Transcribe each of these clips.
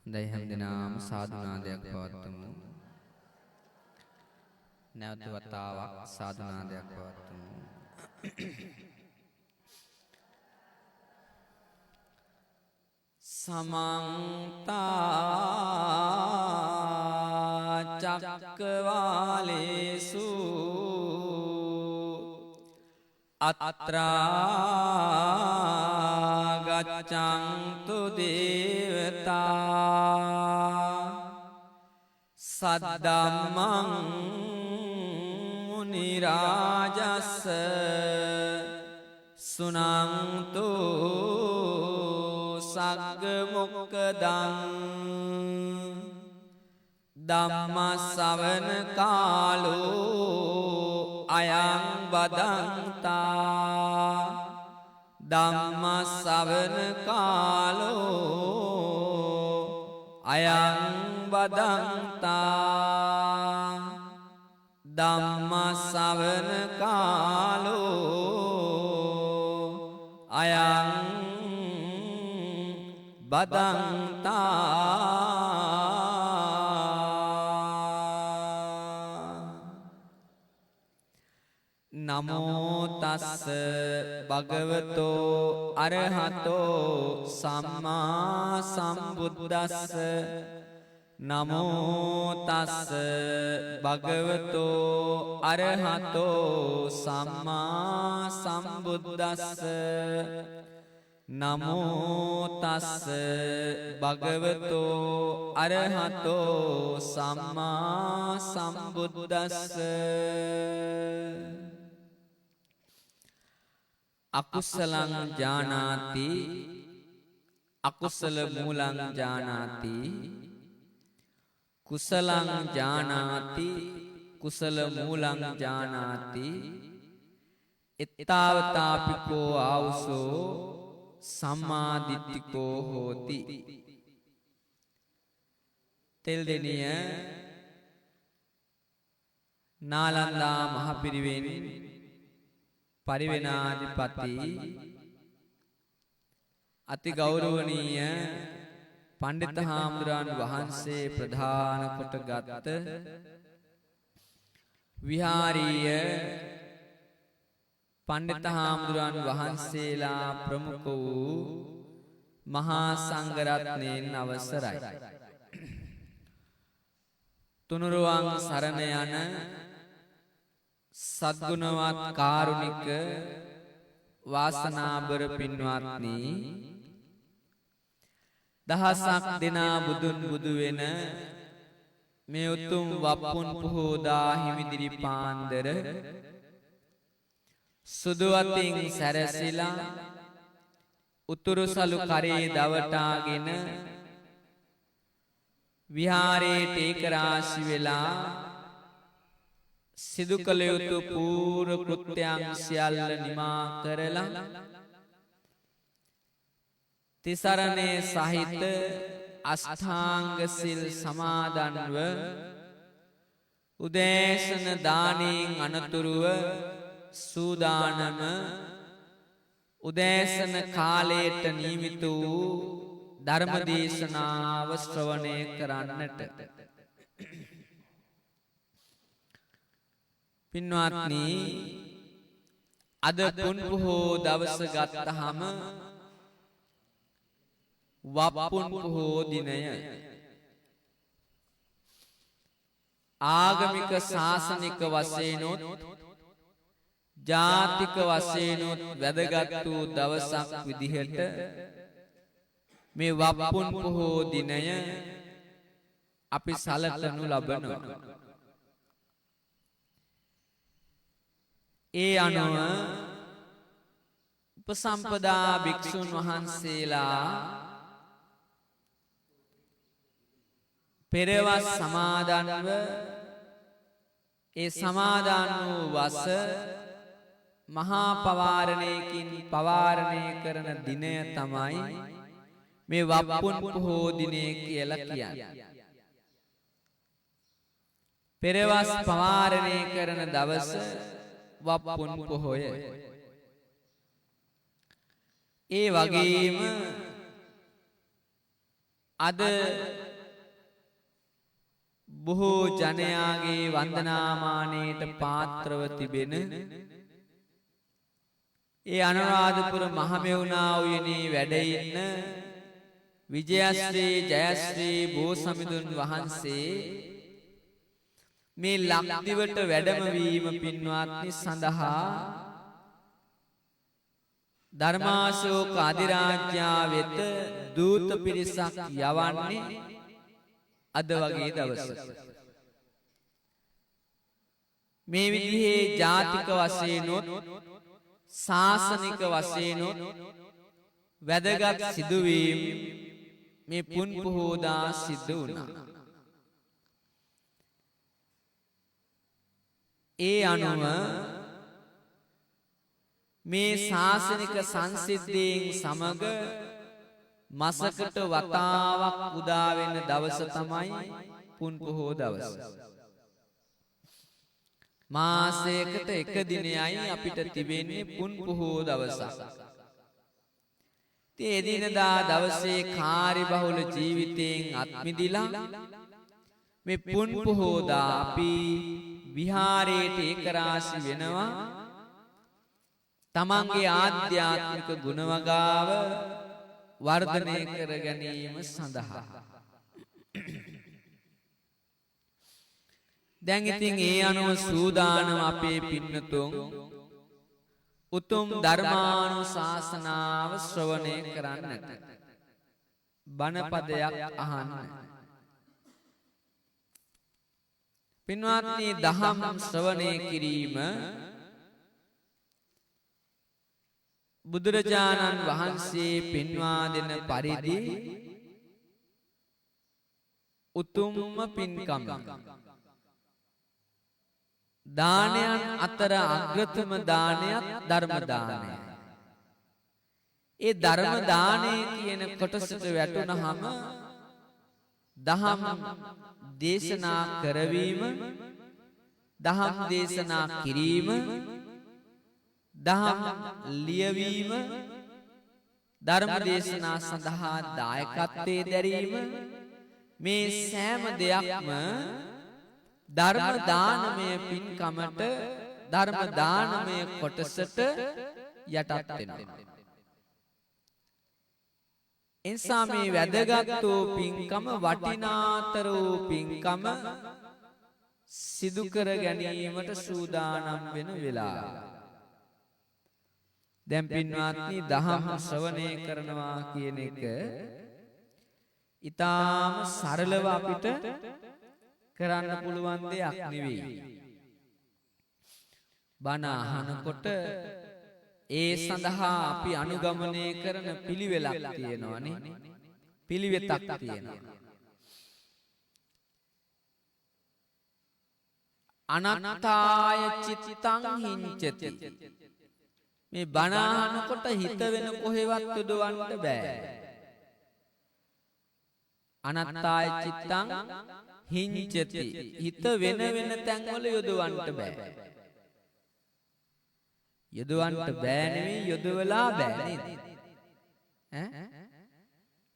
හොඳයි, හැම දිනාම සාදු නාදයක් පවත්වමු. නැවත වතාවක් සාදු නාදයක් පවත්වමු. සමන්ත චක්කවාලේසු අත්‍රා ගච්ඡන්තු දේවතා සද්දම්මං මුනි රාජස්ස සුනන්තු සග්ග මොක්කදං ධම්ම ශවන කාලෝ අයං බදන්තා ධම්ම ශවන කාලෝ අයං බදන්තා ධම්ම ශවන කාලෝ අයං බදන්තා. නමෝ තස්ස භගවතෝ අරහතෝ සම්මා සම්බුද්දස්ස. නමෝ තස්ස භගවතෝ අරහතෝ සම්මා සම්බුද්දස්ස. නමෝ තස්ස භගවතෝ අරහතෝ සම්මා සම්බුද්දස්ස. අකුසලං ජානාති අකුසල මූලං ජානාති කුසලං ජානාති කුසල මූලං ජානාති එත්තාවතාපිකෝ ආවුසෝ සම්මා දිට්ඨිකෝ හෝති. තෙල්දෙනිය නාලන්දා මහපිරිවෙන් පරිවෙනාධිපති අති ගෞරවනීය පණ්ඩිත හාමුදුරන් වහන්සේ ප්‍රධාන කොටගත් විහාරීය පණ්ඩිත හාමුදුරන් වහන්සේලා ප්‍රමුඛ වූ මහා සංඝරත්නයන් අවසරයි. තුනුරුවන් සරණ යන සද්ගුණවත් කාරුණික වාසනාබර පින්වත්නි, දහසක් දෙනා බුදුන් බුදු වෙන මේ උතුම් වප්පුන් පොහෝදා හිමිදිරි පාන්දර සුදු අතින් සැරසිලා උතුරු සලු කරේ දවටාගෙන විහාරයට ඒක රාශි වෙලා සිදු කළ යුතු පූර්ව කෘත්‍යයන් සියල්ල නිමා කරලා තිසරණේ සහිත අෂ්ටාංග සිල් සමාදන්ව උදෑසන දානයෙන් අනතුරුව සූදානම උදෑසන කාලයට නියමිත වූ ධර්ම දේශනාව ශ්‍රවණය කරන්නට. පින්වත්නි, අද පුන් පොහෝ දවස ගත්තහම වප්පුන් පොහෝ දිනය. ආගමික ශාසනික වශයෙන්ොත් ජාතික වශයෙන්ොත් වැදගත් වූ දවසක් විදිහට මේ වප්පුන් පොහෝ දිනය අපි සලකනු ලබනවා. ඒ අනුව උපසම්පදා භික්ෂුන් වහන්සේලා පෙරවස් සමාදන්ව ඒ සමාදන් වූ වස මහා පවාරණයකින් පවාරණය කරන දිනය තමයි මේ වප්පුන් පොහෝ දිනය කියලා කියන්නේ. පෙරවස් පවාරණය කරන දවස වප්පුන් පොහොය. ඒ වගේම අද බොහෝ ජනයාගේ වන්දනාමානයට පාත්‍රව තිබෙන ඒ අනුරාධපුර මහමෙවුනා උයනේ වැඩ ඉන්න විජයශ්‍රී ජයශ්‍රී බෝසමිඳුන් වහන්සේ මේ ලක්දිවට වැඩම වීම පින්වත්නි සඳහා ධර්මාශෝක අධිරාජ්‍යා වෙත දූත පිරිසක් යවන්නේ අද වගේ දවසක. මේ විදිහේ ජාතික වශයෙන්ොත් ශාසනික වශයෙන්ොත් වැදගත් සිදුවීම් මේ පුන් පොහෝදා සිද්ධ වුණා. ඒ අනුව මේ ශාසනික සංසිද්ධීන් සමග මසකට වතාවක් උදා වෙන දවස තමයි පුන් පොහෝ දවස. මාසයකට එක දිනයයි අපිට තිබෙන්නේ පුන් පොහෝ දවසක්. ඉතින් එදිනදා දවසේ කාර්යබහුල ජීවිතයෙන් අත්මිදිලා මේ පුන් පොහෝදා අපි විහාරයට ඒකරාශි වෙනවා. තමන්ගේ ආධ්‍යාත්මික ගුණ වගාව වර්ධනය කර ගැනීම සඳහා. දැන් ඉතින් ඒ අනුව සූදානම අපේ පින්නතුන් උතුම් ධර්මානුශාසනාව ශ්‍රවණය කරන්නට, බණ පදයක් අහන්න. පින්වත්නි, දහම් ශ්‍රවණය කිරීම බුදුරජාණන් වහන්සේ පෙන්වා දෙන පරිදි උතුම්ම පින්කම. දානයන් අතර අග්‍රතම දානයත් ධර්ම දානය. ඒ ධර්ම දානය කියන කොටසට වැටුනහම දහම් දේශනා කරවීම, දහම් දේශනා කිරීම, දහම් ලියවීම, ධර්ම දේශනා සඳහා දායකත්වයේ දැරීම, මේ සෑම දෙයක්ම ධර්ම දානමය පින්කමට, ධර්ම දානමය කොටසට යටත් වෙනවා. එනිසා මේ වැදගත් වූ පින්කම, වටිනාතර වූ පින්කම සිදු කර ගැනීමට සූදානම් වෙන වෙලාව. දැන් පින්වත්නි, දහම් ශ්‍රවණය කරනවා කියන එක ඊටාම සරලව අපිට කරන්න පුළුවන් දෙයක් නෙවෙයි. බණ අහනකොට ඒ සඳහා අපි අනුගමනය කරන පිළිවෙලක් තියෙනවනේ. පිළිවෙතක් තියෙනවා. අනත්තාය චිත්තං හිංචති. මේ බණ අහනකොට හිත වෙන කොහෙවත් යොදවන්න බෑ. අනත්තාය චිත්තං හිංචති. හිත වෙන වෙන තැන්වල යොදවන්න බෑ. යොදවන්න බෑ නෙවෙයි, යොදවලා බෑ නේද? ඈ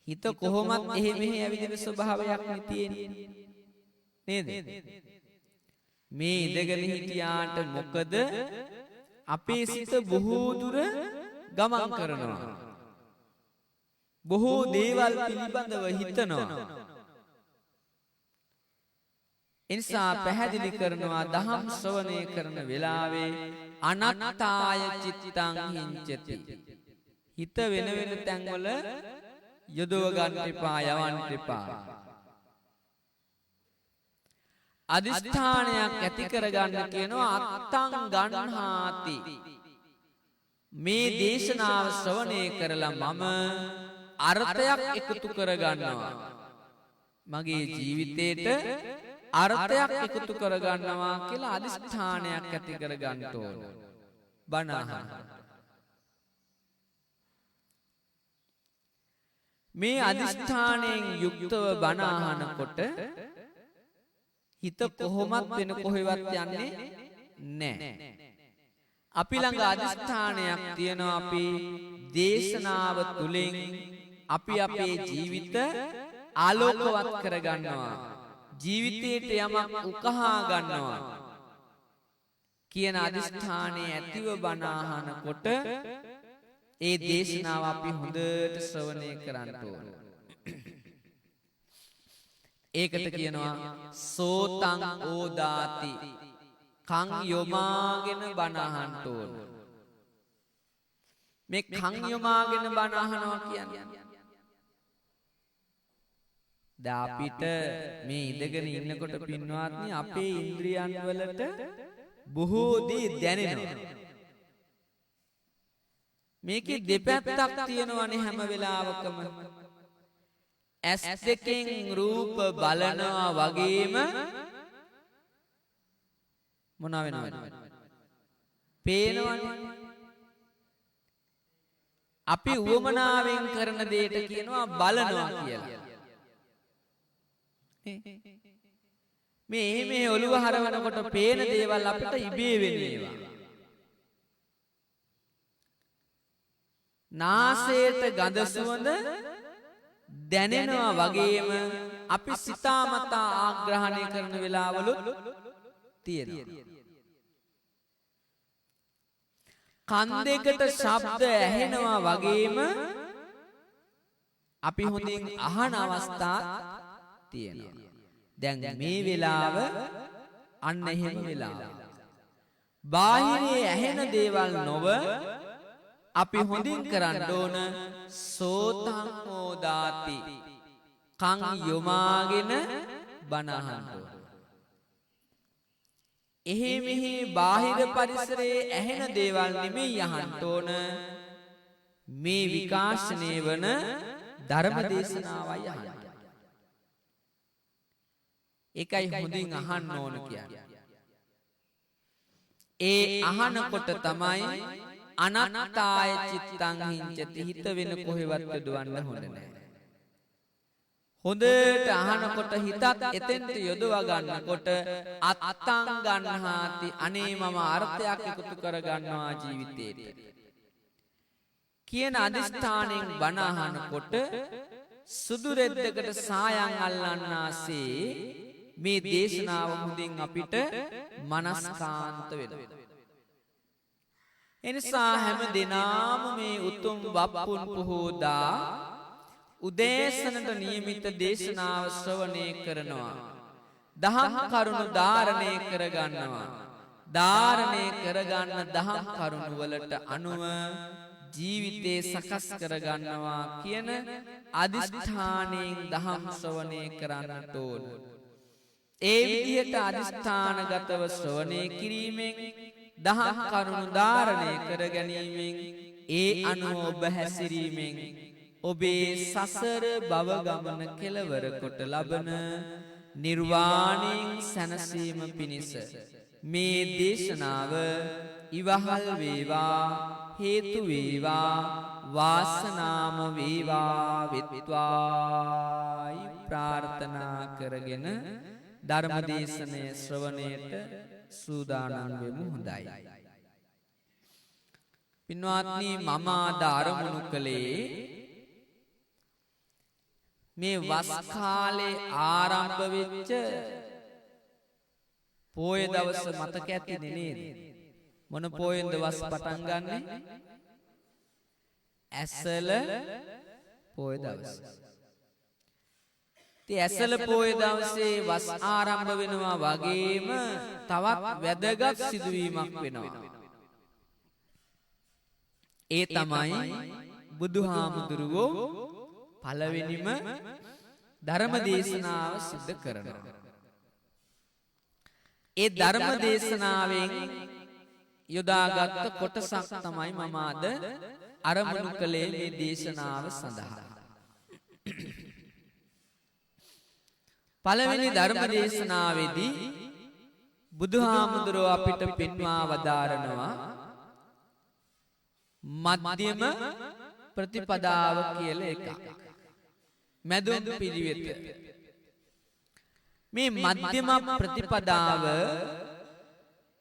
හිත කොහොමත් එහෙ මෙහෙ ඇවිදින ස්වභාවයක් නේ තියෙන්නේ නේද? මේ ඉඳගෙන හිටියාට මොකද අපේ සිත බොහෝ දුර ගමන් කරනවා. බොහෝ දේවල් පිළිබඳව හිතනවා. එනිසා පැහැදිලි කරනවා දහම් ශ්‍රවණය කරන වෙලාවේ අනත්තාය චිත්තං හිංචති. හිත වෙන වෙන තැන්වල යොදව ගන්න එපා, යවන්න එපා. අදිෂ්ඨානයක් ඇති කරගන්න කියනවා අත්තං ගණ්හාති. මේ දේශනාව ශ්‍රවණය කරලා මම අර්ථයක් එකතු කරගන්නවා. මගේ ජීවිතේට අර්ථයක් එකතු කරගන්නවා කියලා අදිෂ්ඨානයක් ඇති කරගන්න ඕන. බණ අහන්න. මේ අදිෂ්ඨානයෙන් යුක්තව බණ අහනකොට හිත කොහොමත් වෙන කොහෙවත් යන්නේ නැහැ. අපි ළඟ අදිෂ්ඨානයක් තියෙනවා. අපි දේශනාව තුළින් අපි අපේ ජීවිත ආලෝකවත් කරගන්නවා, ජීවිතේට යමක් උකහා ගන්නවා කියන අදිෂ්ඨානයේ ඇතිව බණ අහනකොට ඒ දේශනාව අපි හොඳට ශ්‍රවණය කරන්න ඕන. ඒකට කියනවා සෝතං ඕදාති, කන් යොමාගෙන බණ අහන්න ඕන. මේ කන් යොමාගෙන බණ අහනවා කියන්නේ දැන් අපිට මේ ඉඳගෙන ඉන්නකොට පින්වත්නි අපේ ඉන්ද්‍රියන් වලට බොහෝ දේ දැනෙනවා. මේකේ දෙපැත්තක් තියෙනවනේ හැම වෙලාවකම. ඇස් දෙකෙන් රූප බලනවා වගේම මොනවා වෙනවද? පේනවනේ. අපි උවමනාවෙන් කරන දෙයට කියනවා බලනවා කියලා. මේ එහෙම ඔළුව හරවනකොට පේන දේවල් අපිට ඉබේ වෙන ඒවා. නාසයට ගඳ සුවඳ දැනෙනවා වගේම අපි සිතාමතා ආග්‍රහණය කරන වෙලාවලුත් තියෙනවා. කන් දෙකට ශබ්ද ඇහෙනවා වගේම අපි හොඳින් අහන අවස්ථා තියෙනවා. දැන් මේ වෙලාව අන්න එහෙම වෙලාව. බාහිරේ ඇහෙන දේවල් නොව අපි හොඳින් කරන්න ඕන සෝතං ඕදාති, කන් යොමාගෙන බණ අහන්න ඕන. එහෙ මෙහෙ බාහිර පරිසරයේ ඇහෙන දේවල් නෙමෙයි අහන්න ඕන, මේ විකාශනය වන ධර්ම දේශනාවයි අහන්න. ඒකයි හොඳින් අහන්න ඕන කියන්නේ. ඒ අහනකොට තමයි අනත්තාය චිත්තං හිංචති, හිත වෙන කොහෙවත් යොදවන්න හොඳ නෑ. හොඳට අහනකොට හිතත් එතෙන්ට යොදවා ගන්නකොට අත්තං ගන්හාති, අනේ මම අර්ථයක් එකතු කර ගන්නවා ජීවිතේට කියන අදිෂ්ඨානෙන් බණ අහනකොට සුදු රෙද්දකට සායන් අල්ලන්නාසේ මේ දේශනාව හොඳින් අපිට මනස්කාන්ත වෙනවා. එනිසා හැම දිනාම මේ උතුම් වප්පුන් පොහෝදා උදෑසනට නියමිත දේශනාව ශ්‍රවණය කරනවා. දහම් කරුණු ධාරණය කරගන්නවා. ධාරණය කරගන්න දහම් කරුණු වලට අනුව ජීවිතේ සකස් කරගන්නවා කියන අදිෂ්ඨානයෙන් දහම් ශ්‍රවණය කරන්නට ඕන. ඒ විදිහට අදිෂ්ඨානගතව ශ්‍රවණය කිරීමෙන් දහම් කරුණු ධාරණය කර ගැනීමෙන් ඒ අනුව ඔබ හැසිරීමෙන් ඔබේ සසර භව ගමන කෙලවර කොට ලබන නිර්වාණයෙන් සැනසීම පිණිස මේ දේශනාව ඉවහල් වේවා, හේතු වේවා, වාසනාම වේවා වෙත්වායි ප්‍රාර්ථනා කරගෙන ධර්ම දේශනය ශ්‍රවණයට සූදානම් වෙමු. හොඳයි පින්වත්නි, මම අද අරමුණු කළේ මේ වස් කාලේ ආරම්භ වෙච්ච පෝය දවස මතක ඇතිනේ නේද? මොන පෝයෙන්ද වස් පටන් ගන්නෙ? ඇසල පෝය දවස. ඉතින් ඇසල පෝය දවසේ වස් ආරම්භ වෙනවා වගේම තවත් වැදගත් සිදුවීමක් වෙනවා. ඒ තමයි බුදුහාමුදුරුවෝ පළවෙනිම ධර්ම දේශනාව සිද්ධ කරනවා. ඒ ධර්ම දේශනාවෙන් යොදාගත්ත කොටසක් තමයි මම අද අරමුණු කළේ මේ දේශනාව සඳහා. පළවෙනි ධර්ම දේශනාවේදී බුදුහාමුදුරුවෝ අපිට පෙන්වා වදාරනවා මධ්‍යම ප්‍රතිපදාව කියලා එකක්. මැදුම් පිළිවෙත. මේ මධ්‍යම ප්‍රතිපදාව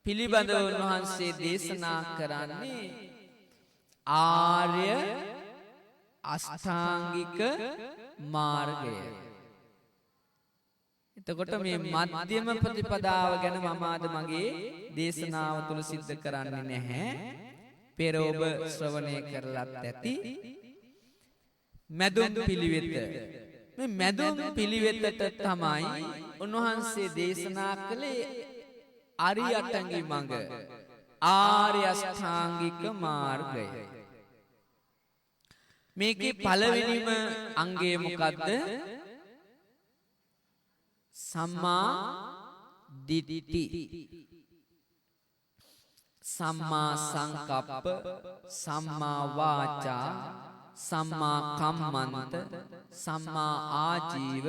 පිළිබඳව උන්වහන්සේ දේශනා කරන්නේ ආර්ය අෂ්ටාංගික මාර්ගය. එතකොට මේ මධ්‍යම ප්‍රතිපදාව ගැන මම අද මගේ දේශනාව තුළ සිද්ධ කරන්නේ නැහැ. පෙර ඔබ ශ්‍රවණය කරලත් ඇති. මැදුම් පිළිවෙත. මේ මැදුම් පිළිවෙතට තමයි උන්වහන්සේ දේශනා කළේ අරි අටඟි මඟ, ආර්ය අෂ්ටාංගික මාර්ගය. මේකේ පළවෙනිම අංගය මොකද්ද? සම්මා දිට්ඨි, සම්මා සංකප්ප, සම්මා වාචා, සම්මා කම්මන්ත, සම්මා ආජීව,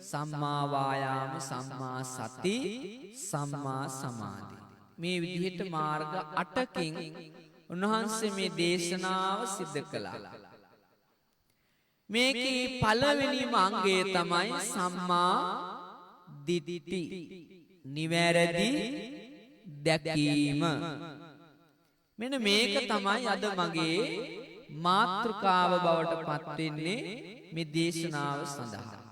සම්මා වායාම, සම්මා සති, සම්මා සමාධි. මේ විදිහට මාර්ග 8කින් උන්වහන්සේ මේ දේශනාව සිද්ධ කළා. මේකේ පළවෙනිම අංගය තමයි සම්මා දිට්ඨි, නිවැරදි දැකීම. මෙන්න මේක තමයි අද මගේ මාතෘකාව බවට පත් වෙන්නේ මේ දේශනාව සඳහා.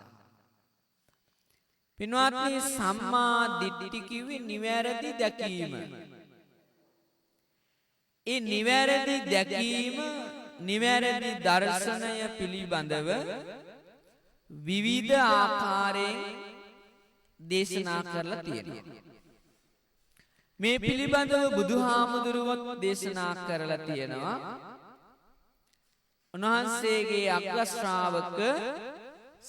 පින්වත්නි, සම්මා දිට්ඨි කිව්වේ නිවැරදි දැකීම. ඒ නිවැරදි දැකීම, නිවැරදි දර්ශනය පිළිබඳව විවිධ ආකාරයෙන් දේශනා කරලා තියෙනවා. මේ පිළිබඳව බුදුහාමුදුරුවොත් දේශනා කරලා තියෙනවා. උන්වහන්සේගේ අග්‍ර ශ්‍රාවක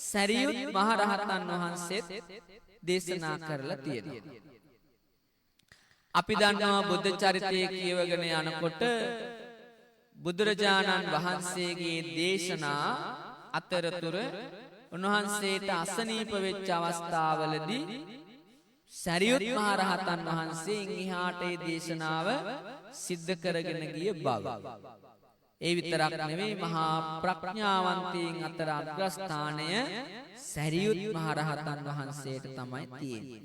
සරියුත් මහරහතන් වහන්සේත් දේශනා කරලා තියෙනවා. අපි දන්නවා බුද්ධ චරිතය කියවගෙන යනකොට බුදුරජාණන් වහන්සේගේ දේශනා අතරතුර උන්වහන්සේට අසනීප වෙච්ච අවස්ථාවලදී සරියුත් මහරහතන් වහන්සේ ඉන් එහාට ඒ දේශනාව සිද්ධ කරගෙන ගිය බව. ඒ විතරක් නෙවෙයි, මහා ප්‍රඥාවන්තයින් අතර අග්‍රස්ථානය සරියුත් මහරහතන් වහන්සේට තමයි තියෙන්නේ.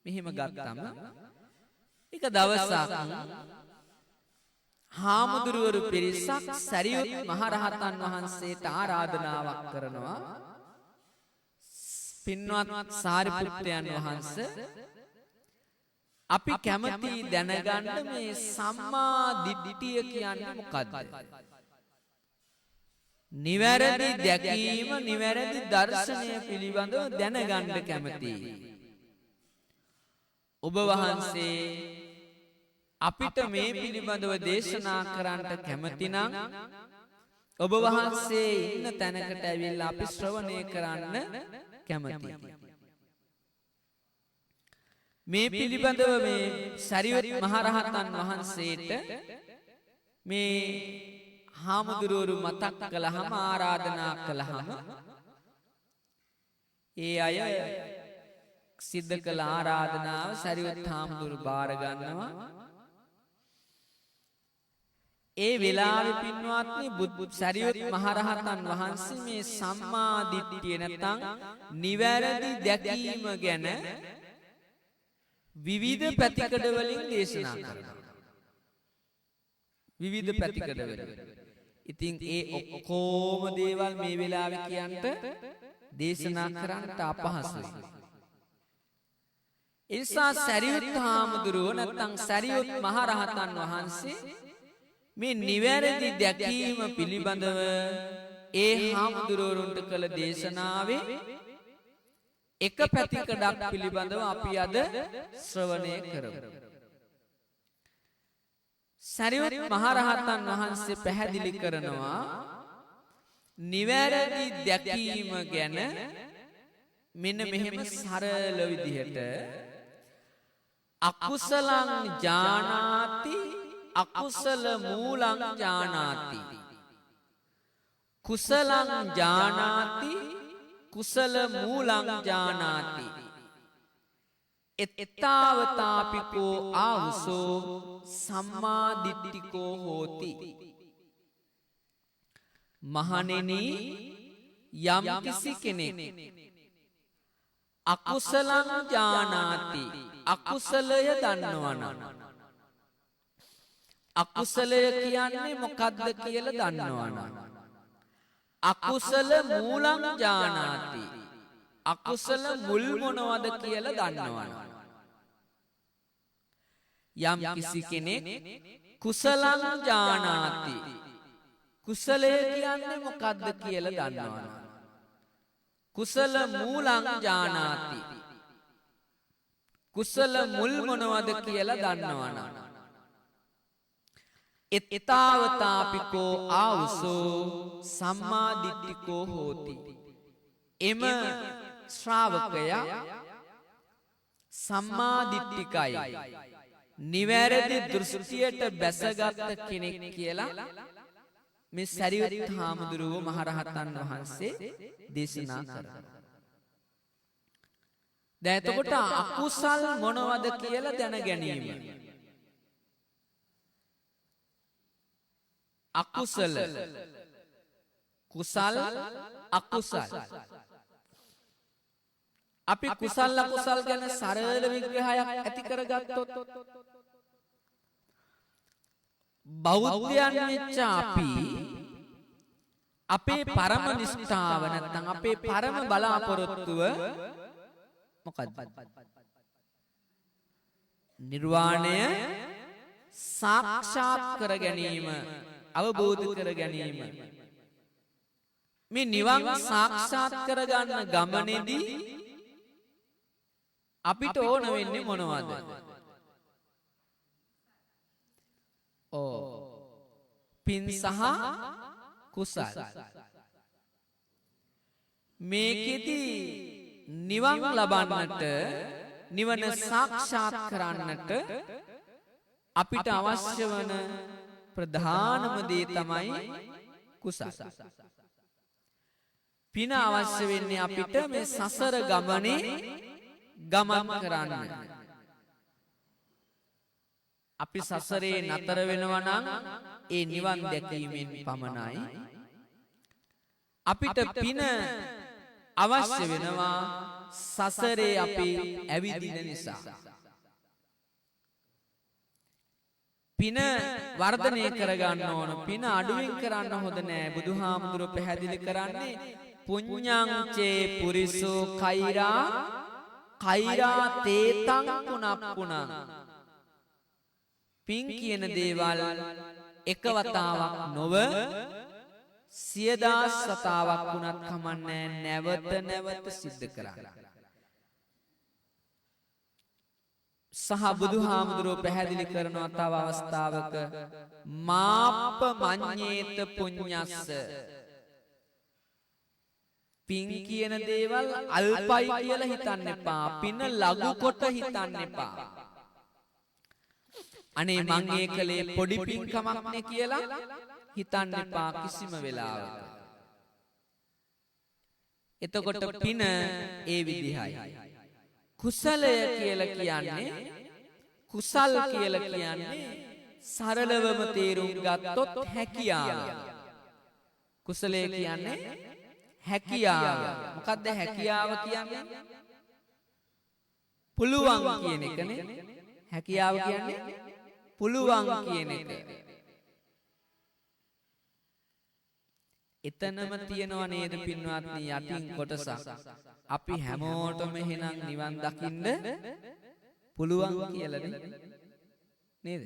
මෙහෙම ගත්තම එක දවසක් හාමුදුරුවරු පිරිසක් සරියුත් මහරහතන් වහන්සේට ආරාධනාවක් කරනවා. පින්වත් සාරිපුත්තයන් වහන්සේ, අපි කැමති දැනගන්න මේ සම්මා දිට්ඨිය කියන්නේ මොකද්ද? නිවැරදි දැකීම, නිවැරදි දර්ශනය පිළිබඳව දැනගන්න කැමතියි. ඔබ වහන්සේ අපිට මේ පිළිබඳව දේශනා කරන්නට කැමති නම් ඔබ වහන්සේ ඉන්න තැනකට ඇවිල්ලා අපි ශ්‍රවණය කරන්න කැමතියි. මේ පිළිබඳව මේ සරියුත් මහරහතන් වහන්සේට මේ හාමුදුරුවරු මතක් කළාම, ආරාධනා කළාම ඒ අය සිද්ධ කළ ආරාධනාව සරියුත් හාමුදුරු බාර ගන්නවා. ඒ වෙලාවේ පින්වත්නි, සරියුත් මහරහතන් වහන්සේ මේ සම්මා දිට්ඨිය නැත්නම් නිවැරදි දැකීම ගැන විවිධ පැතිකඩ වලින් දේශනා කරනවා. විවිධ පැතිකඩ වලින්. ඉතින් ඒ ඔක්කොම දේවල් මේ වෙලාවේ කියන්ට දේශනා කරන්නට අපහසුයි. ඒ නිසා සරියුත් හාමුදුරුවෝ නැත්නම් සරියුත් මහරහතන් වහන්සේ මේ නිවැරදි දැකීම පිළිබඳව ඒ හාමුදුරුවරුන්ට කළ දේශනාවේ එක පැතිකඩක් පිළිබඳව අපි අද ශ්‍රවණය කරමු. සරියුත් මහරහතන් වහන්සේ පැහැදිලි කරනවා නිවැරදි දැකීම ගැන මෙන්න මෙහෙම සරල විදිහට, අකුසලං ජානාති අකුසල මූලං ජානාති, කුසලං ජානාති කුසල මූලං ජානාති, එත්තාවතාපිකෝ ආවුසෝ සම්මා දිට්ඨිකෝ හෝති. මහණෙනි, යම් කිසි කෙනෙක් අකුසලං ජානාති, අකුසලය දන්නවා නම්, අකුසලය කියන්නේ මොකද්ද කියලා දන්නවා නම්, අකුසල මූලං ජානාති, අකුසල මුල් මොනවද කියලා දන්නවනම්, යම් කිසි කෙනෙක් කුසලං ජානාති, කුසලය කියන්නේ මොකද්ද කියලා දන්නවනම්, කුසල මූලං ජානාති, කුසල මුල් මොනවද කියලා දන්නවනම්, එත්තාවතාපිකෝ ආවුසෝ සම්මා දිට්ඨිකෝ හෝති. එම ශ්‍රාවකයා සම්මා දිට්ඨිකයි, නිවැරදි දෘෂ්ටියට බැසගත් කෙනෙක් කියලා මේ සරියුත් හාමුදුරුවෝ මහරහතන් වහන්සේ දේශනා කරනවා. දැන් එතකොට අකුසල් මොනවද කියලා දැන ගැනීම. අකුසල, කුසල්, අකුසල්. අපි කුසල් අකුසල් ගැන සරල විග්‍රහයක් ඇති කරගත්තොත්, බෞද්ධයන් වෙච්ච අපි අපේ පරම නිෂ්ඨාව නැත්නම් අපේ පරම බලාපොරොත්තුව මොකද්ද? නිර්වාණය සාක්ෂාත් කර ගැනීම, අවබෝධ කර ගැනීම. මේ නිවන් සාක්ෂාත් කරගන්න ගමනේදී අපිට ඕන වෙන්නේ මොනවද? පින් සහ කුසල්. මේකෙදි නිවන් ලබන්නට, නිවන සාක්ෂාත් කරන්නට අපිට අවශ්‍ය වන ප්‍රධානම දේ තමයි කුසල්. පින අවශ්‍ය වෙන්නේ අපිට මේ සසර ගමනේ ගමන් කරන්න. අපි සසරේ නතර වෙනවා නම් ඒ නිවන් දැකීමෙන් පමණයි. අපිට පින අවශ්‍ය වෙනවා සසරේ අපි ඇවිදින නිසා. පින වර්ධනය කරගන්න ඕන. පින අඩුවෙන් කරන්න හොඳ නෑ. බුදුහාමුදුරුවෝ පැහැදිලි කරන්නේ පුඤ්ඤං චේ පුරිසෝ කෛරා කෛරා තේතං පුනප්පුනං. පින් කියන දේවල් එක වතාවක් නොව සියදාස් වතාවක් වුණත් කමන්නේ, නැවත නැවත සිද්ධ කරන්න. සහ බුදුහාමුදුරුවෝ පැහැදිලි කරනවා තව අවස්ථාවක, මාප්ප මඤ්ඤේත පුඤ්ඤස්ස. පින් කියන දේවල් අල්පයි කියලා හිතන්න එපා. පින ලඝු කොට හිතන්න එපා. අනේ මං ඒ කලේ පොඩි පින්කමක් නේ කියලා හිතන්න එපා කිසිම වෙලාවක. එතකොට පින ඒ විදිහයි. කුසලය කියලා කියන්නේ, කුසල් කියලා කියන්නේ සරලවම තේරුම් ගත්තොත් හැකියාව. කුසලය කියන්නේ හැකියාව. මොකද්ද හැකියාව කියන්නේ? පුළුවන් කියන එකනේ. හැකියාව කියන්නේ පුළුවන් කියන එක. එතනම තියෙනව නේද පින්වත්නි යටින් කොටසක්. අපි හැමෝටම එහෙනම් නිවන් දකින්න පුළුවන් කියලානේ නේද?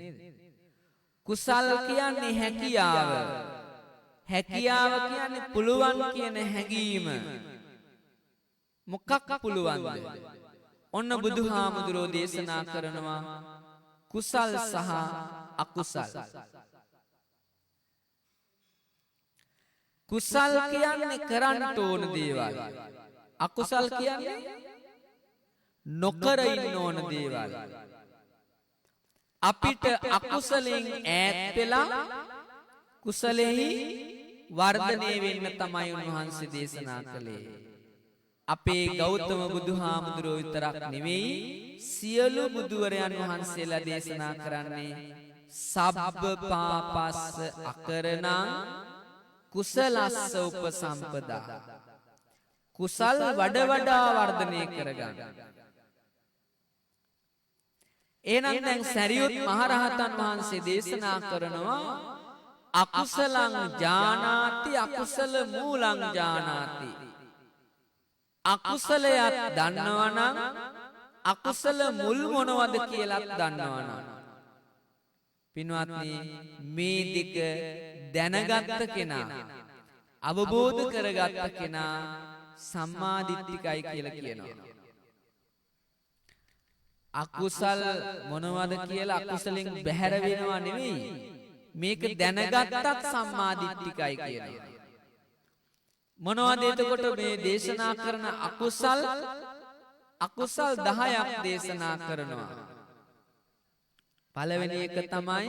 කුසල් කියන්නේ හැකියාව. හැකියාව කියන්නේ පුළුවන් කියන හැඟීම. මොකක් පුළුවන්ද? ඔන්න බුදුහාමුදුරෝ දේශනා කරනවා කුසල් සහ අකුසල්. කුසල් කියන්නේ කරන්න ඕන දේවල්. අකුසල් කියන්නේ නොකර ඉන්න ඕන දේවල්. අපිට අකුසලෙන් ඈත් වෙලා කුසලෙහි වර්ධනය වෙන්න තමයි උන්වහන්සේ දේශනා කළේ. අපේ ගෞතම බුදුහාමුදුරුවෝ විතරක් නෙවෙයි, සියලු බුදුවරයන් වහන්සේලා දේශනා කරන්නේ සබ්බ පාපස්ස අකරණං කුසලස්ස උපසම්පදා. කුසල් වඩ වඩා වර්ධනය කරගන්න. එහෙනම් දැන් සරියුත් මහරහතන් වහන්සේ දේශනා කරනවා අකුසලං ජානාති අකුසල මූලං ජානාති. අකුසලයක් දන්නවා නම් අකුසල මුල් මොනවද කියලාත් දන්නවා නම්, පින්වත්නි, මේ දෙක දැනගත්ත කෙනා, අවබෝධ කරගත්ත කෙනා සම්මාදිට්ඨිකයි කියලා කියනවා. අකුසල් මොනවද කියලා අකුසලෙන් බැහැර වෙනවා නෙවෙයි, මේක දැනගත්තත් සම්මාදිට්ඨිකයි කියනවා. මොනවද එතකොට මේ දේශනා කරන අකුසල්? අකුසල් 10ක් දේශනා කරනවා. පළවෙනි එක තමයි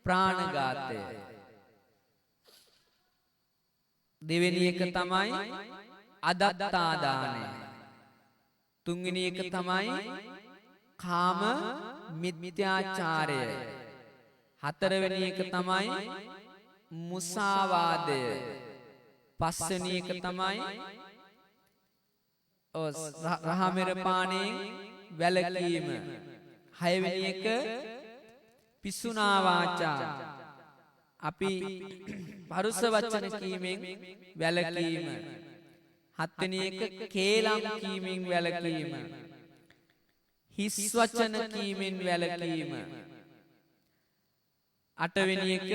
ප්‍රාණඝාතය. දෙවෙනි එක තමයි අදත්තාදානය. තුන්වෙනි එක තමයි කාම මිත්‍යාචාරය. හතරවෙනි එක තමයි මුසාවාදය. පස්වෙනි එක තමයි රහමෙර පානයෙන් වැළකීම. හයවෙනි එක පිසුනා වාචා, අපි පරුස වචන කීමෙන් වැළකීම. හත්වෙනි එක කේලම් කීමෙන් වැළකීම. හිස් වචන කීමෙන් වැළකීම. අටවෙනි එක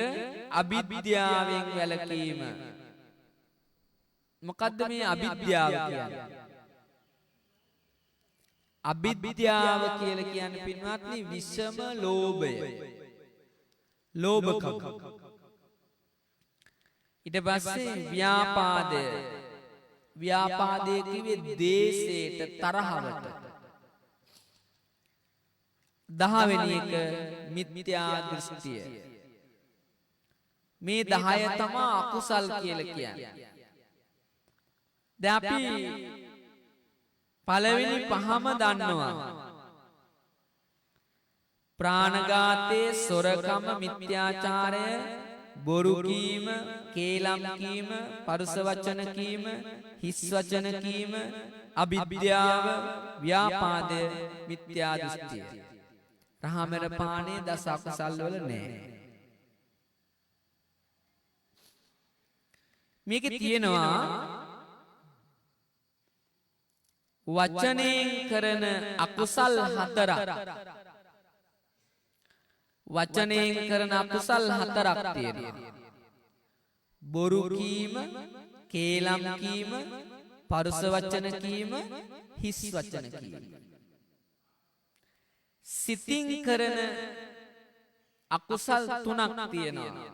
අවිද්‍යාවෙන් වැළකීම. මොකද්ද මේ අවිද්‍යාව කියන්නේ? අවිද්‍යාව කියලා කියන්නේ පින්වත්නි විෂම ලෝභය, ලෝභකම. ඊට පස්සේ ව්‍යාපාදය. ව්‍යාපාදය කිව්වේ දේශයට, තරහවට. 10වෙනි එක මිත්‍යා දෘෂ්ටිය. මේ 10 තමා අකුසල් කියලා කියන්නේ. දැන් අපි පළවෙනි පහම දන්නවා. ප්‍රාණඝාතයේ, සොරකම, මිත්‍යාචාරය, බොරු කීම, කේලම් කීම, පරුස වචන කීම, හිස් වචන කීම, අවිද්‍යාව, ව්‍යාපාදය, මිත්‍යා දෘෂ්ටිය. රහමෙර පානේ දස අකුසල් වල නෑ. මේකේ තියෙනවා වචනයෙන් කරන අකුසල් හතරක්. වචනයෙන් කරන අකුසල් හතරක් තියෙනවා. බොරු කීම, කේලම් කීම, පරුස වචන කීම, හිස් වචන කීම. සිතින් කරන අකුසල් තුනක් තියෙනවා.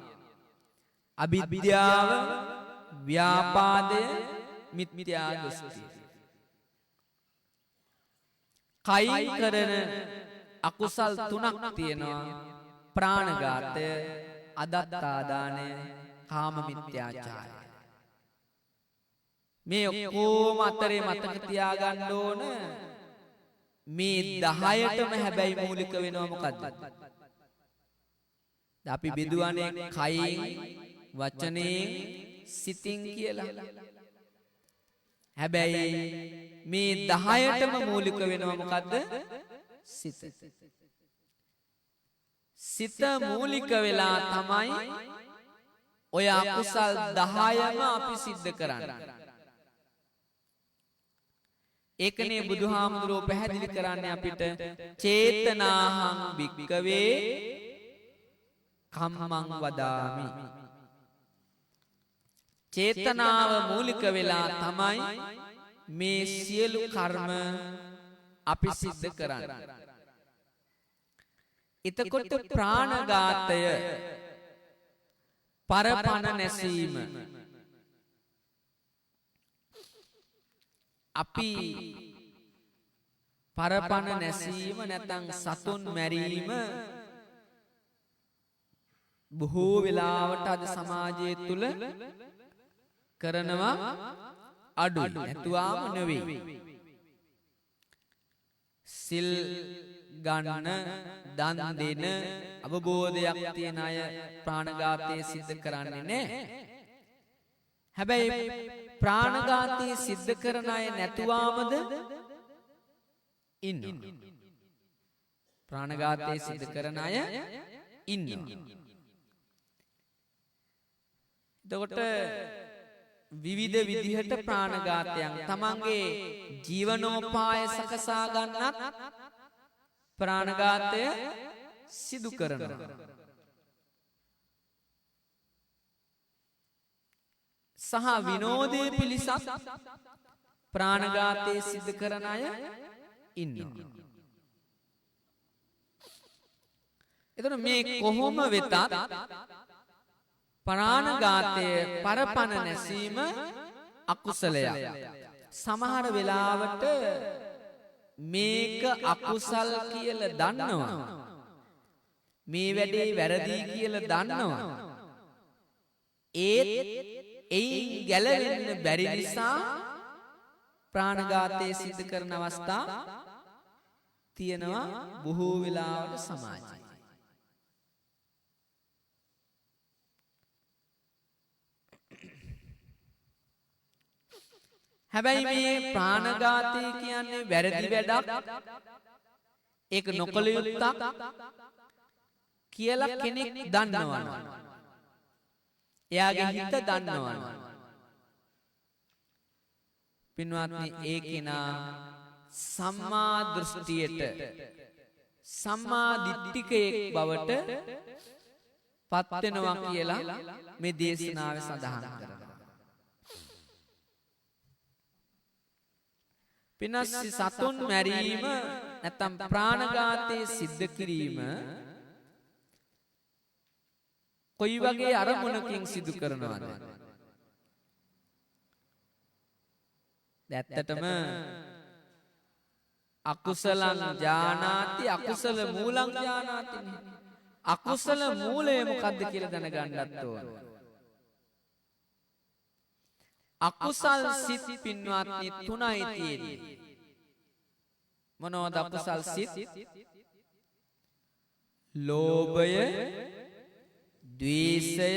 අවිද්‍යාව, ව්‍යාපාදය, මිත්‍යා දෘෂ්ටිය. කයින් කරන අකුසල් තුනක් තියෙනවා. ප්‍රාණඝාතය, අදත්තාදානය, කාම මිත්‍යාචාරය. මේ ඔක්කොම අතරේ මතක තියාගන්න ඕන මේ 10ටම හැබැයි මූලික වෙනවා මොකද්ද? අපි බෙදුවානේ කයින්, වචනයෙන්, සිතින් කියලා. හැබැයි මේ 10ටම මූලික වෙනවා මොකද්ද? සිත. සිත මූලික වෙලා තමයි ඔය අකුසල් 10ම අපි සිද්ධ කරන්නේ. ඒකනේ බුදුහාමුදුරුවෝ පැහැදිලි කරන්නේ අපිට, චේතනාහං භික්කවේ කම්මං වදාමි. චේතනාව මූලික වෙලා තමයි මේ සියලු කර්ම අපි සිද්ධ කරන්නේ. එතකොට ප්‍රාණඝාතය, පරපණ නැසීම, අපි පරපණ නැසීම නැත්නම් සතුන් මැරීම බොහෝ වෙලාවට අද සමාජය තුල කරනවා අඩුයි, නැතුවාම නෙවෙයි. සිල් ගන්න, දන් දෙන අවබෝධයක් තියෙන අය ප්‍රාණඝාතය සිද්ධ කරන්නේ නැහැ. හැබැයි ප්‍රාණඝාතය සිද්ධ කරන අය නැතුවාමද ඉන්නවා. ප්‍රාණඝාතය සිද්ධ කරන අය ඉන්නවා. එතකොට විවිධ විදිහට ප්‍රාණඝාතයන් තමන්ගේ ජීවනෝපාය සකසා ගන්නත් ප්‍රාණඝාතය සිදු කරනවා. සහ විනෝදයේ පිණිසත් ප්‍රාණඝාතය සිදු කරන අය ඉන්නවා. එතකොට මේ කොහොම වෙතත් ප්‍රාණඝාතය පරපණ නැසීම අකුසලයක්. සමහර වෙලාවට මේක අකුසල් කියලා දන්නවා, මේ වැඩේ වැරදි කියලා දන්නවා, ඒත් එයින් ගැලවෙන්න බැරි නිසා ප්‍රාණඝාතය සිදු කරන අවස්ථා තියෙනවා බොහෝ වෙලාවට සමාජයේ. හැබැයි මේ ප්‍රාණඝාතය කියන්නේ වැරදි වැඩක්, ඒක නොකළ යුත්තක් කියලා කෙනෙක් දන්නවනම්, එයාගේ හිත දන්නවනම්, පින්වත්නි, ඒ කෙනා සම්මා දෘෂ්ටියට සම්මා දිට්ඨිකයෙක් බවට පත් වෙනවා කියලා මේ දේශනාවේ සඳහන් කරනවා. පින්වත්, සතුන් මැරීම නැත්නම් ප්‍රාණඝාතයේ සිද්ධ කිරීම කොයි වගේ අරමුණකින් සිදු කරනවද? ඇත්තටම අකුසලං ජානාති අකුසල මූලං ජානාති. අකුසල මූලය මොකද්ද කියලා දැනගන්නත් ඕන. අකුසල් සිත් පින්වත්නි තුනයි තියෙන්නේ. මොනවද අකුසල් සිත්? ලෝභය, ද්වේෂය,